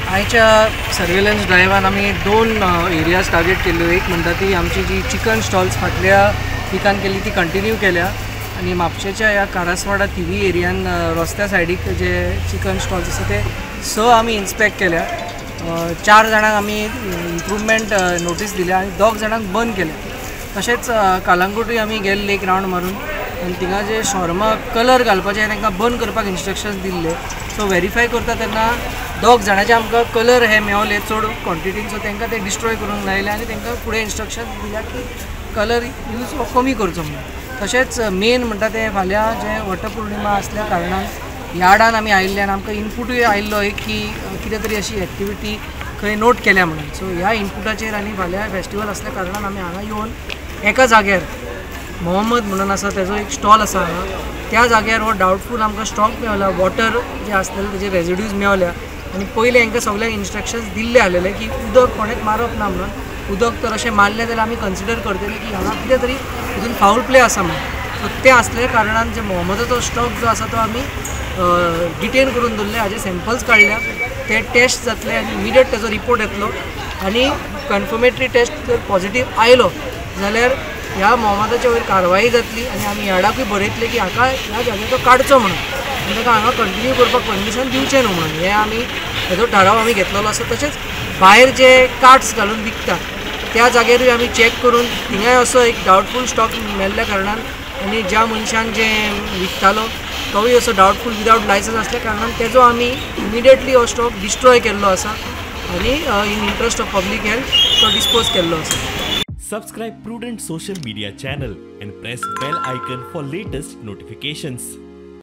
आयच्या सर्वेलन्स ड्रायव्हान आमी दोन एरियाज टार्गेट केल्ल्यो. एक म्हणटा ती आमची जी चिकन स्टॉल्स फाटल्या विकान केल्ली ती कंटिन्यू केल्या आनी म्हापशेच्या ह्या कारासवाडा थिवी एरियान रस्त्या सायडीक जे चिकन स्टॉल्स आसा ते 6 आमी इन्स्पेक्ट केल्या. 4 जाणांक आमी इम्प्रूवमेंट नोटीस दिल्या आनी 2 जाणांक बंद केल्या. तशेंच कालांगुटूय आमी गेल्ले एक रावंड मारून आनी थिंगा जे शॉर्मा कलर घालपाचे तांकां बंद करपाक इन्स्ट्रक्शन्स दिल्ले. सो वेरीफाय करता तेन्ना 2 जाणांचे आमकां कलर हे मेवले चड क्वॉन्टिटीन, सो तांकां ते डिस्ट्रॉय करूंक लायले आनी तांकां फुडें इन्स्ट्रक्शन दिल्या की कलर यूज हो कमी करचो म्हणून. तशेंच मेन म्हणटा तें फाल्यां जें वटपौर्णिमा आसल्या कारणान यार्डान आमी आयिल्ले आनी आमकां इनपुटूय आयिल्लो एक की कितें तरी अशी एक्टिविटी खंय नोट केल्या म्हणून. सो ह्या इनपुटाचेर आनी फाल्यां फेस्टिवल आसल्या कारणान आमी हांगा येवन एका जाग्यार मोहम्मद म्हणून आसा तेजो एक स्टॉल आसा हांगा, त्या जाग्यार हो डावटफूल आमकां स्टॉक मेवला. वॉटर जे आसलेले तेजे रेजिड्यूज मेवल्या आनी पयलें हांकां सगळ्यांक इन्स्ट्रक्शन्स दिल्ले आसलेले की उदक कोणेच मारप ना म्हणून. उदक तर अशें मारलें जाल्यार आमी कन्सिडर करतले की हांगा कितें तरी हितून फावल प्ले आसा म्हणून. सो तें आसल्या कारणान जे मोहम्मदाचो स्टॉक जो आसा तो आमी डिटेन करून दवरले, हाजे सॅम्पल्स काडल्या, ते टेस्ट जातले आनी इमिडिएट तेजो रिपोर्ट येतलो आनी कन्फर्मेटरी टेस्ट जर पॉझिटीव आयलो जाल्यार ह्या मोहम्मदाच्या वयर कारवाई जातली आनी आमी यार्डाकूय बरयतले की हाका ह्या जाग्याचो काडचो म्हणून आनी ताका हांगा कंटिन्यू करपाक परमिशन दिवचें न्हू म्हणून. हें आमी हेजो ठराव आमी घेतलेलो आसा. तशेंच भायर जे कार्ट्स घालून विकता त्या जाग्यारूय आमी चॅक करून थिंगाय असो एक डावटफूल स्टॉक मेल्ल्या कारणान आनी ज्या मनशान जे विकतालो तोवूय असो डावटफूल विदावट लायसन्स आसल्या कारणान तेजो आमी इमिडिएटली हो स्टॉक डिस्ट्रॉय केल्लो आसा आनी in interest of public health तो डिस्पोज केल्लो आसा. Subscribe Prudent Social Media channel and press bell icon for latest notifications.